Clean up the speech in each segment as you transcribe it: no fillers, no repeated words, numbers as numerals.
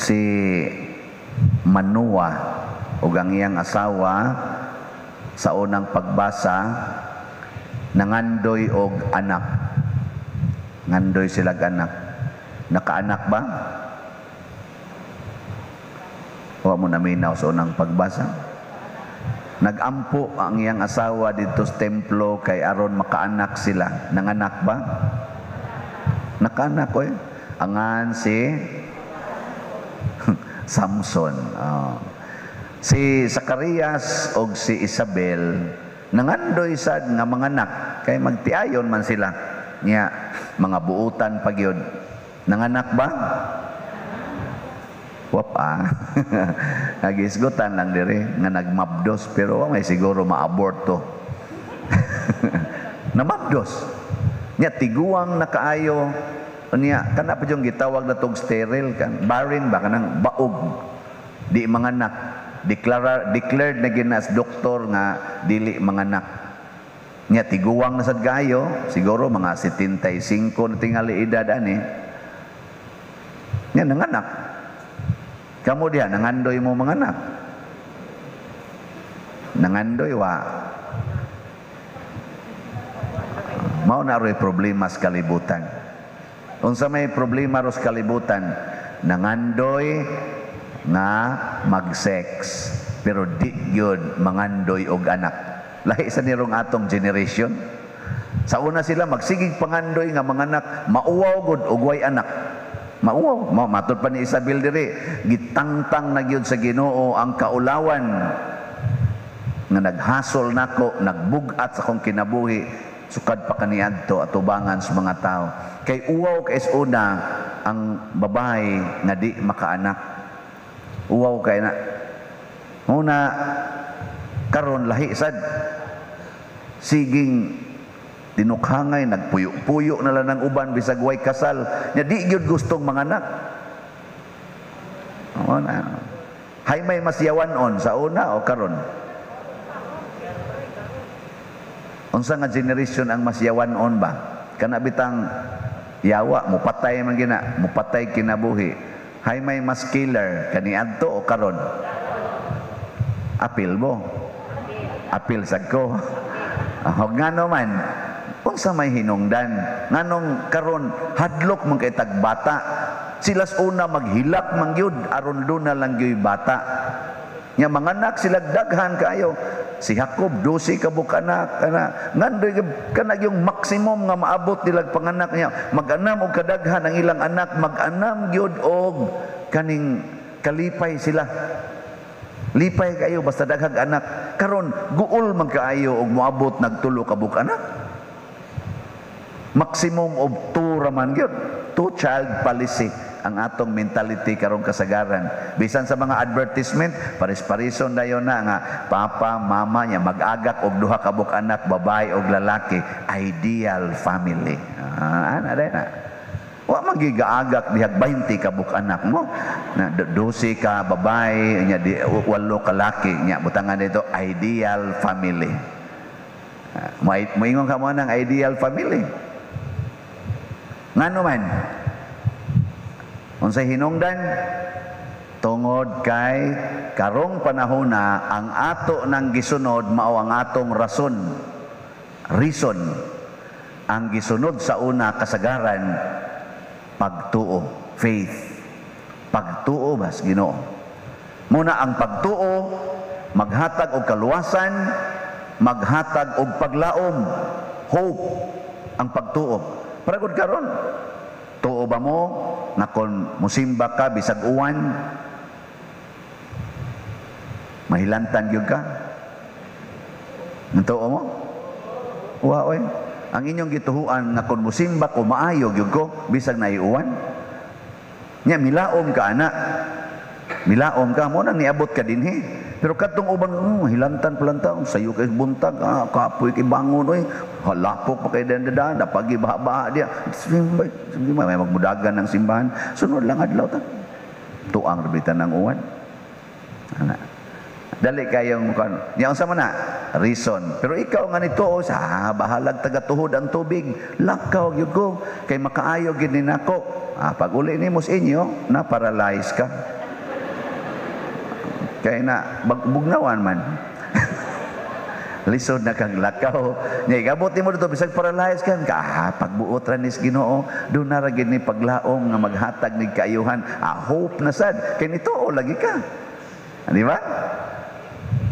Si Manoa ug ang iyang asawa sa unang pagbasa nangandoy og anak. Ngandoy sila anak. Nakaanak ba? Wa mo naminaw sa unang pagbasa. Nagampo ang iyang asawa didto sa templo kay aron makaanak sila. Nanganak ba? Nakaanak oy. Angan si Samson. Oh. Si Zacarias og si Isabel nangandoy sad nga manganak kay magtiayon man sila. Nya mga buutan pa gyud. Nanganak ba? Wa pa. Nagisgutan lang diri nga nagmabdos, pero wa may siguro maaborto. Namabdos. Nya tiguang na kaayo niya, kana pa yung gitawag na tog sterile kan barren ba, kanang baog, di manganak, declared na ginas doktor nga dili manganak. Nya tiguang na sad kaayo, siguro mga 75 na tingali edad ani. Nya nanganak. Kamo diha, nangandoy mo manganak? Nangandoy wa? Mao na ro'y problema sa kalibutan. Unsa may problema ros kalibutan? Nangandoy nga mag-sex pero di gyud mangandoy og anak. Lahi sa nirong atong generation. Sa una sila magsigig pangandoy nga manganak, mauwaw gud og way anak. Mauwaw, mao matud pa ni Isabel diri, gitangtang na gyud sa Ginoo ang kaulawan nga naghasol nako, nagbug-at sa akong kinabuhi sukad pa kaniadto atubangan sa mga tao. Kay uwaw kay una ang babae nga di makaanak. Uwaw kay na. Una karon lahi sad. Siging tinukhangay, nagpuyo-puyo na lang ng uban bisag way kasal. Nya di gyud gustong manganak. O na. Hay may mas yawan-on sa una o karon? Unsa nga generation ang mas yawan-on ba? Kana bitang yawa mupatay man gina, mupatay kinabuhi. Hay may mas killer kaniadto o karon? Apil mo. Apil sad ko. Og ngano man, unsa may hinungdan? Nganong karon hadlok man kay tag bata? Silas una maghilak man gyud aron duna lang gyud bata. Nya manganak sila daghan kaayo. Si Jacob 12 ka buok anak kana ngandoy kana yung maximum nga maabot nila panganak niya. Mag-anam og kadaghan ang ilang anak, mag-anam gyud og kaning kalipay sila. Lipay kayo basta daghang anak. Karon guol man kaayo og moabot nagtulo ka buok anak. Maximum of 2 ra man gyud. 2 child policy ang atong mentality karong kasagaran. Bisan sa mga advertisement, paris-parison dayon na nga papa, mama niya mag-agak og duha ka buok anak, babae og lalaki, ideal family. Ana day na. Wa man gigaagak dihag 20 ka buok anak mo. Na 12 ka babae, nya di 8 ka laki, nya butangan dito ideal family. Moingon ka mo nang ideal family. Ngano man? Unsay hinungdan? Tungod kay karong panahona ang ato nang gisunod mao ang atong rason. Reason. Ang gisunod sa una kasagaran pagtuo, faith. Pagtuo bas Ginoo. Muna ang pagtuo maghatag og kaluwasan, maghatag og paglaom, hope ang pagtuo. Paragod karon, tuo ba mo nga kon musimba ka bisag uwan mahilantan gyud ka? Tuo mo? Wa oy. Ang inyong gituhuan nga kon musimba ko maayo gyud ko bisag naiuwan. Nya milaom ka ana. Milaom ka mo nang niabot ka dinhi. Pero kadtong uban, hilantan palang taon, sayo kay buntag, kapoy kay bangon oy, halapok pa kay dandadan, napagibaha-baha diya. Simbay, may magmudagan ng simbahan. Sunod lang adlaw ta. Tuang rabitan ng uwan. Ana. Dali kayong kan. Nya unsa man na? Reason. Pero ikaw nga nito, oh, sa bahalag tagatuhod ang tubig, lakaw gyud ko kay makaayo gyud ni nako. Pag uli nimo sa inyo, na paralyze ka. Kay na bugnawan man. Lisod na kang lakaw. Nya igabot nimo dito bisag paralyzed ka, ka pagbuot ra nis Ginoo, do na ra gid ni paglaom nga maghatag nig kaayuhan. Hope na sad kay nituo lagi ka. Di ba?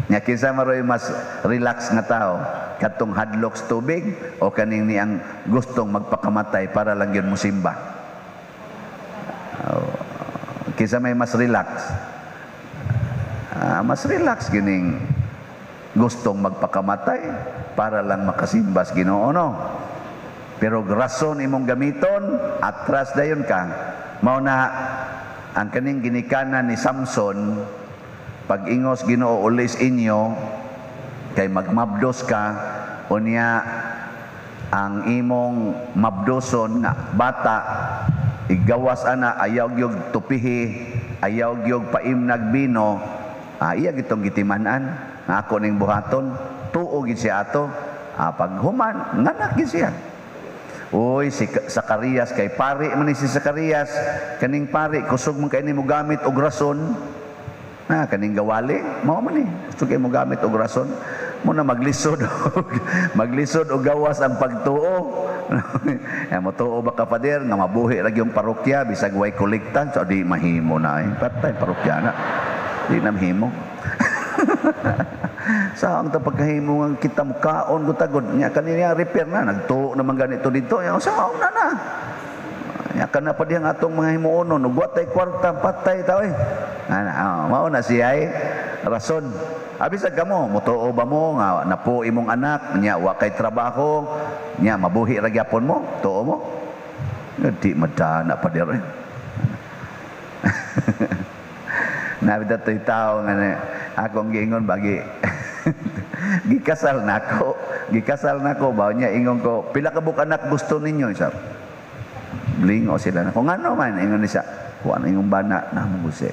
Nya kinsa maroy mas relax nga tao, katong hadlok sa tubig o kaning niyang gustong magpakamatay para lang yun musimba? Oh, kinsa may mas relax? Mas relax gining gustong magpakamatay para lang makasimbas Ginoo, no? Pero rason imong gamiton, atras dayon ka. Mao na ang kaning ginikanan ni Samson, pag ingos Ginoo ulis inyo kay magmabdos ka, unya ang imong mabdoson nga bata igawas ana, ayaw gyud tupihi, ayaw gyud paimnag bino, iya gitong gitiman-an nga ako ning buhaton, tuo gid siya ato. Pag human, nganak gid siya. Uy, si Sakarias kay pari man ni si Sakarias, kaning pari kusog man kay nimo gamit og rason. Na kaning gawali, mao man ni. Kusog kay mo gamit og rason. Mo na maglisod maglisod og gawas ang pagtuo. Ya mo tuo ba ka, Father, nga mabuhi ra gyud parokya bisag way kolekta, so di mahimo na eh. Patay parokya na. Di na mahimo. Sa ang pagkahimo nga kita mukaon ko tagod nya kanina repair na nagtuo naman ganito dito ya sa na na nya kana pa diyang atong mga himuonon ug watay kwarta, patay ta oy. Ana, oh, mao na siya ay rason. Abi sa kamo, mutuo ba mo nga napo imong anak nya wa kay trabaho nya mabuhi ra gyapon mo, tuo mo? Di madana pa dire. Nabi datoy tao nga akong giingon bagi gikasal nako ba niya ingon ko pila ka buok anak gusto ninyo isa blingo sila nako ngano man ingon ni siya kuan ingong bana na mo gusto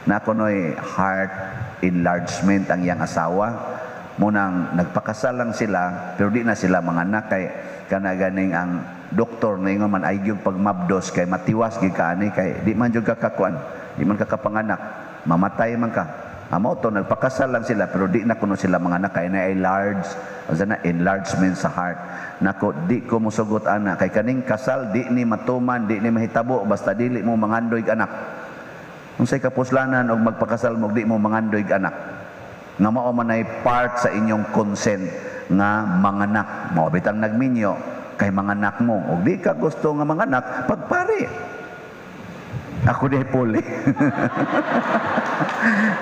nako noy heart enlargement ang iyang asawa munang nagpakasal lang sila pero di na sila manganak kay kana ganing ang doktor na ingon man ay gyud pagmabdos kay matiwas gid kaani kay di man jud ka kakuan, di man ka kapanganak, mamatay man ka. Amo to nagpakasal lang sila pero di na kuno sila mga anak kay na large na enlargement sa heart. Nako di ko mosugot ana kay kaning kasal di ni matuman, di ni mahitabo basta dili mo mangandoy anak. Unsay kapuslanan og magpakasal mo di mo mangandoy anak? Nga mao man ay part sa inyong consent nga manganak. Mao bitang nagminyo kay manganak mo. Og di ka gusto nga manganak, pagpari. Ako di puli.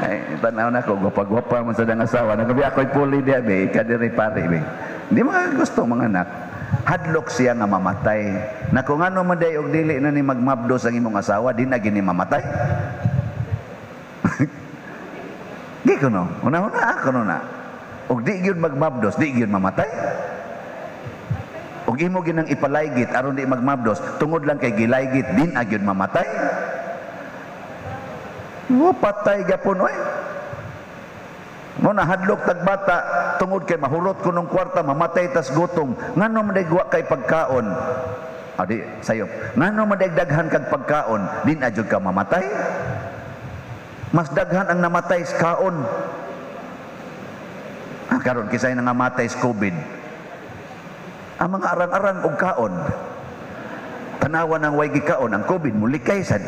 Ay, tanaw na ko, gwapa-gwapa man sa dang asawa. Nagabi ako'y puli diya, be. Ika diri pare, be. Hindi mga gusto mga anak. Hadlok siya nga mamatay. Na kung ano man day og dili na ni magmabdos ang imong asawa, di na gini mamatay. Di ko no. Una-una ako no na. Og di gyud magmabdos, di gyud mamatay. Og imo ginang ipalaygit aron di magmabdos, tungod lang kay gilaygit din agyud mamatay. Mo patay gyapon oy. Mo nahadlok tag bata tungod kay mahulot ko nung kwarta, mamatay tas gutom. Ngano man day wa kay pagkaon? Adi sayo. Ngano man day daghan kag pagkaon, din agyud ka mamatay? Mas daghan ang namatay sa kaon. Ah, karon kisay nangamatay sa COVID. Ang mga arang-arang og kaon. Tanawa ng way gikaon ang COVID mulikay sad.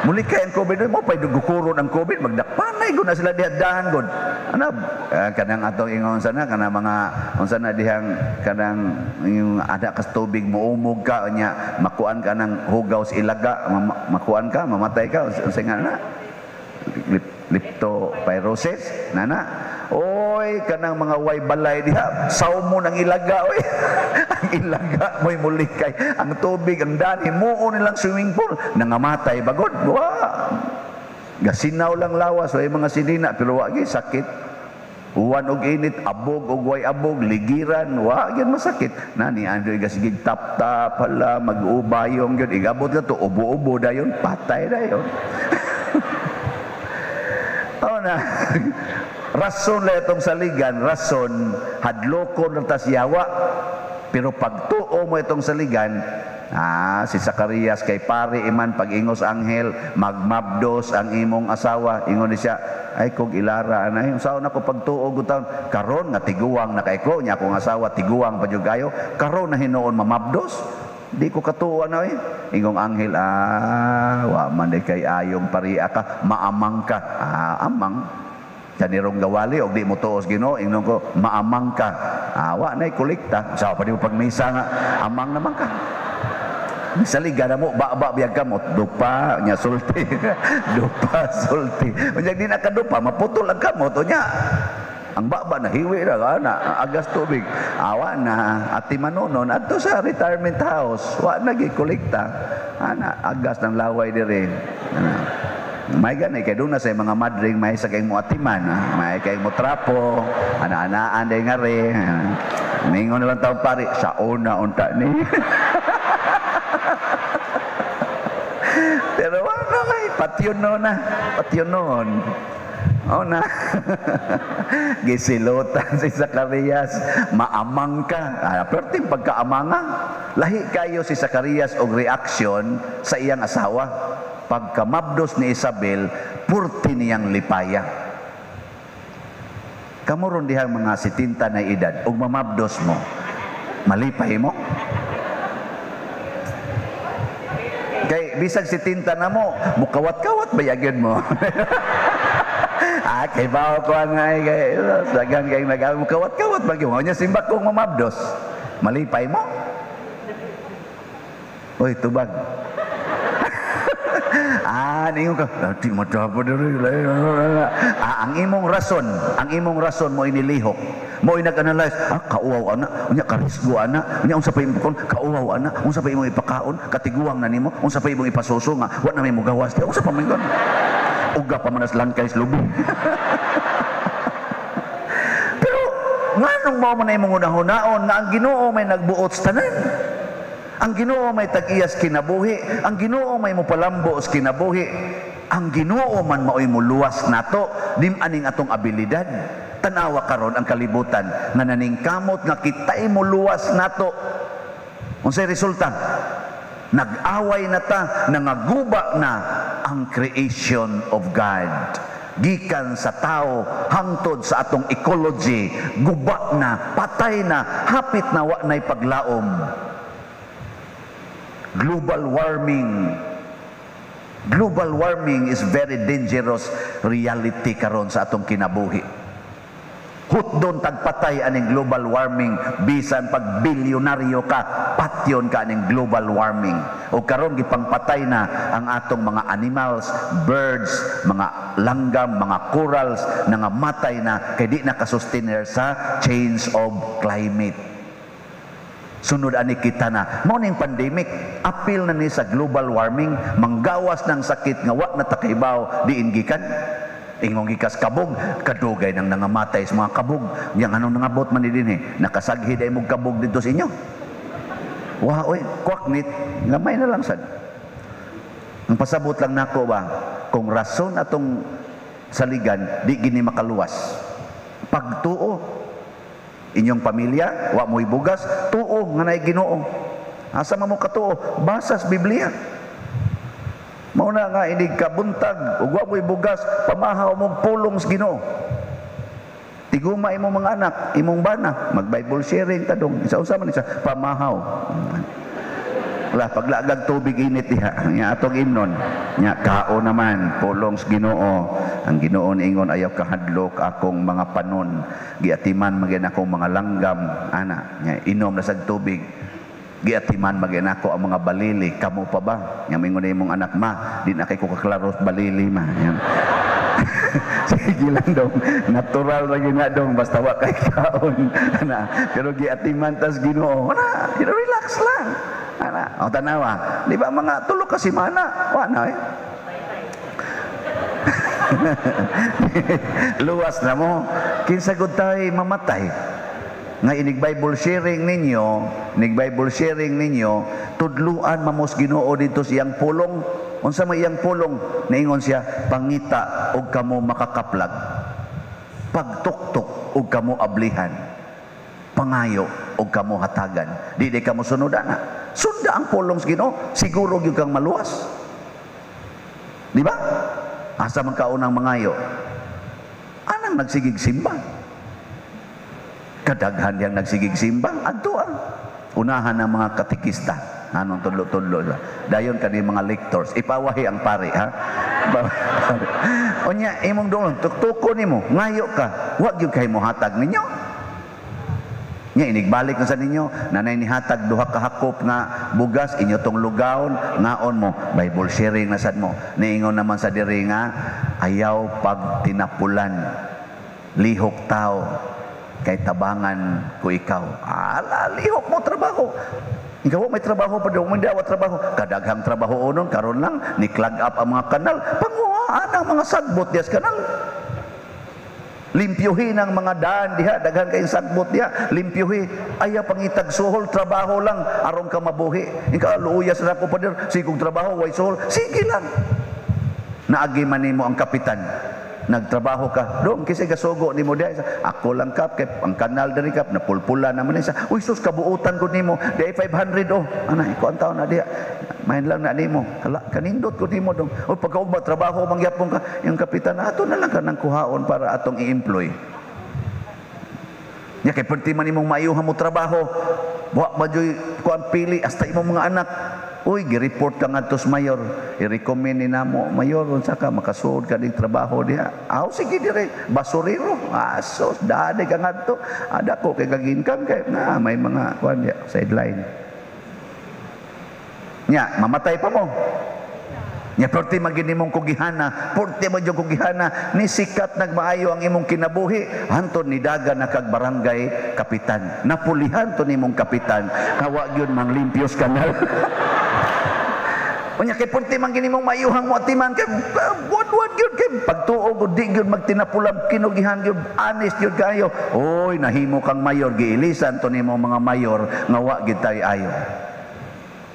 Mulikay ang COVID mo pay dugukuron ang COVID magdakpanay gud na sila diha dahan gud. Ana kanang atong ingon sana kanang mga unsa na dihang kanang yung ada kas tubig muumog ka nya makuan ka ng hugaw sa ilaga, makuan ka mamatay ka unsa nga na leptospirosis nana. Oy kanang mga way balay diha saw mo nang ilaga oy. Ang ilaga mo'y mulikay ang tubig ang dani muo nilang swimming pool nangamatay bagod wa gasinaw lang lawas way mga sinina pero wa gyud sakit. Uwan og init, abog og way abog, ligiran wa gyud masakit nani andoy gasigig tap-tap hala mag-ubayong gyud igabot ka to ubo-ubo dayon patay dayon. Oh na. Rason lang itong saligan, rason hadlokon ng tas yawa. Pero pagtuo mo itong saligan, Ah, si Zacarias kay pari iman pag-ingos anghel, magmabdos ang imong asawa. Ingon ni siya, ay kog ilara anay. Unsaon ako pagtuo taon karon nga tiguang na kay ko nya akong asawa tiguang pa jud kayo. Karon na hinuon mamabdos. Di ko katuo na eh. Ingong anghel, ah, wa man di kay ayong paria ka, maamang ka. Ah, amang. Kanirong gawali og di mo tuos Ginoo, ingnon ko maamang ka. Ah, wa nay kolekta. Sa pa di mo pagmisa nga amang naman ka. Misaliga na mo, ba-ba biyag ka mo, dupa, nya sulti. Dupa, sulti. Unya di na ka dupa, maputol ang kamot, unya. Ang baba na hiwi na, na agas tubig. Awa na, ati manunon, adto sa retirement house, wa na gikolekta. Ana, agas ng laway diri. Ana. May gani kay doon na sa mga madring may sa kay mo atiman, may kay mo trapo, ana-anaan day nga re. Ningon na lang taon pare, sa una unta ni. Pero wala may patyon no na, patyon noon. O na. Gisilutan si Zacarias, maamang ka. Ah, perting pagkaamanga. Lahi kayo si Zacarias og reaksyon sa iyang asawa. Pagkamabdos ni Isabel, purti niyang lipaya. Kamo ron dihang mga 70 na edad, ug mamabdos mo, malipay mo? Kay bisag 70 na mo, mukawat-kawat bayagin mo. Ah, kay bawo ko ang ay kay dagan kay nag mukawat-kawat bagyo. Nya simbak kong mamabdos. Malipay mo? Oy, tubag. Ah, ningon ka, di mo dapat diri. Ah, ang imong rason mo inilihok. Mo inag-analyze, ah, kauwaw ana, unya karisgo ana, unya unsa pa imong kauwaw ana, unsa pa imong ipakaon, katiguang na nimo, unsa pa imong ipasuso nga, wa na may mogawas, unsa pa man uga pa man as langkay sa lubi. Pero nganong mao man imong hunahunaon nga ang Ginoo may nagbuot sa tanan? Ang Ginoo may tag-iyas kinabuhi, ang Ginoo may mopalambo sa kinabuhi, ang Ginoo man maoy moluwas nato, dim aning atong abilidad. Tanawa karon ang kalibutan nga naningkamot nga kitay moluwas nato. Unsay resulta? Nag-away na ta, nangaguba na ang creation of God. Gikan sa tao hangtod sa atong ecology, guba na, patay na, hapit na wa na'y paglaom. Global warming. Global warming is very dangerous reality karon sa atong kinabuhi. Hutdon tagpatay aning global warming, bisan pag bilyonaryo ka, patyon ka aning global warming. O karon gipangpatay na ang atong mga animals, birds, mga langgam, mga corals, nangamatay na kay di na kasustainer sa change of climate. Sunod ani kita na mao ning pandemic, apil na ni sa global warming, manggawas ng sakit nga wa na ta kahibaw diin gikan. Ingong gikas kabog, kadugay nang nangamatay sa mga kabog. Yang anong nangabot man ni dinhi, nakasaghi day mong kabog dito sa inyo. Wa oy, kwaknit, gamay na lang sad. Ang pasabot lang nako ba, kung rason atong saligan di gini makaluwas. Pagtuo inyong pamilya, wa mo'y bugas, tuo nga naay Ginoo. Asa man mo katuo? Basa sa Biblia. Mao na nga inig kabuntag ug wa mo'y bugas, pamahaw mong pulong sa Ginoo. Tiguma imong mga anak, imong bana, mag-Bible sharing ta dong. Isa-usa man isa pamahaw. Wala paglagag tubig init diha, nya atong imnon. Nya kao naman pulong sa Ginoo. Ang Ginoo niingon ayaw kahadlok akong mga panon, giatiman magin akong mga langgam ana, nya inom na sag tubig. Giatiman magin ako ang mga balili, kamo pa ba? Nya mingon imong anak ma, di na kay ko kaklaro balili ma. Nya. Sige lang dong, natural ra gyud na dong, basta wa kay kaon ana. Pero giatiman tas Ginoo, ana, relax lang. Ana, o tanawa, di ba mga tulo ka semana, wa na eh. Luwas na mo, kinsa gud tay mamatay. Nga inig Bible sharing ninyo, inig Bible sharing ninyo, tudluan mamos Ginoo dito siyang pulong. Unsa may iyang pulong? Niingon siya, pangita og kamo makakaplag. Pagtuktok og kamo ablihan. Pangayo ug kamo hatagan. Di di kamo sunod ana. Sunda ang pulong sa Ginoo, siguro gyud kang maluwas. Di ba? Asa man kaunang mangayo? Anang nagsigig simba. Kadaghan yang nagsigig simba, adto ang unahan ng mga katekista. Anong tudlo-tudlo sila. Dayon kani mga lectors. Ipawahi ang pare, ha? Unya, imong doon, tuktuko nimo, ngayo ka. Wa gyud kay mohatag ninyo. Nya inigbalik na sa ninyo, nanay nihatag duha ka hakop nga bugas inyo tong lugawon, ngaon mo, Bible sharing na sad mo. Niingon naman sa diri nga ayaw pag tinapulan, lihok tao kay tabangan ko ikaw. Ala, lihok mo trabaho. Ikaw may trabaho pa daw, may dawa trabaho. Kadaghang trabaho onon karon lang ni clog up ang mga kanal, panguhaan ang mga sagbot dias kanal. Limpyuhin ang mga daan diha, daghan kayong sagbot diha, limpyuhi. Ayaw pangitag suhol, trabaho lang aron ka mabuhi. Ikaw luuya sa ako pader, sigong trabaho, way suhol, sige lang. Naagi man nimo ang kapitan. Nagtrabaho ka, doon kasi gasugo nimo diha. Ako lang kap, kay ang kanal diri kap, napulpula naman ni sa. Uy sus, kabuutan ko nimo, diha 500 oh. Ana, ikaw ang taon na diha. Main lang na nimo. Kala, kanindot ko nimo dong. O pagkaugma trabaho mangyapon ka, yung kapitan ato na lang ka ng kuhaon para atong i-employ. Nya kay perti man imong maayuhan mo trabaho, wa man juy kuan pili hasta imong mga anak. Uy, gi-report ka ngadto sa mayor. I-recommend ni namo, mayor, unsa ka makasuod ka ning trabaho diha. Aw sige dire, basurero. Asos, dade ka ngadto. Ada ko kay kaginkam kay na may mga kuan diha sideline. Nya, mamatay pa mo. Nya perti man gini mong kugihana, perti man yung kugihana, ni sikat nagmaayo ang imong kinabuhi, hanton ni daga na kag barangay kapitan. Napulihan to nimong kapitan, kawa gyud manglimpyos kanal. Unya kay perti man gini mong maayuhang mo atiman kay buwan-buwan gyud kay pagtuo gud di gyud magtinapulam kinugihan gyud honest gyud kayo. Oy, nahimo kang mayor, giilisan to nimo mga mayor nga wa gid tay ayo.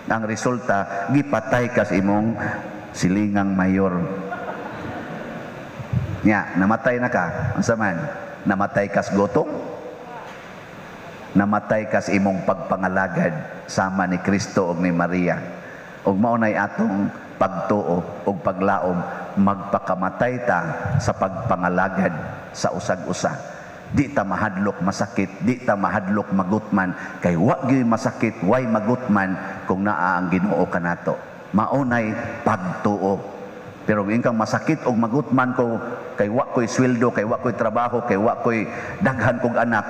Ang resulta, gipatay kas imong silingang mayor. Nya, namatay na ka. Unsa man? Namatay kas gutom? Namatay kas imong pagpangalagad sama ni Kristo ug ni Maria. Ug mao nay atong pagtuo ug paglaom, magpakamatay ta sa pagpangalagad sa usag-usa. Di ta mahadlok masakit, di ta mahadlok magutman, kay wa gyud masakit, way magutman kung naa ang Ginoo kanato. Maunay pagtuo. Pero kung kang masakit og magutman ko kay wa ko'y sweldo, kay wa ko'y trabaho, kay wa ko'y daghan kog anak,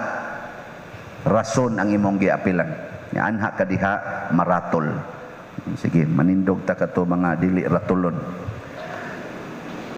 rason ang imong giapilan. Nya anha ka diha maratol. Sige, manindog ta kato mga dili ratulon.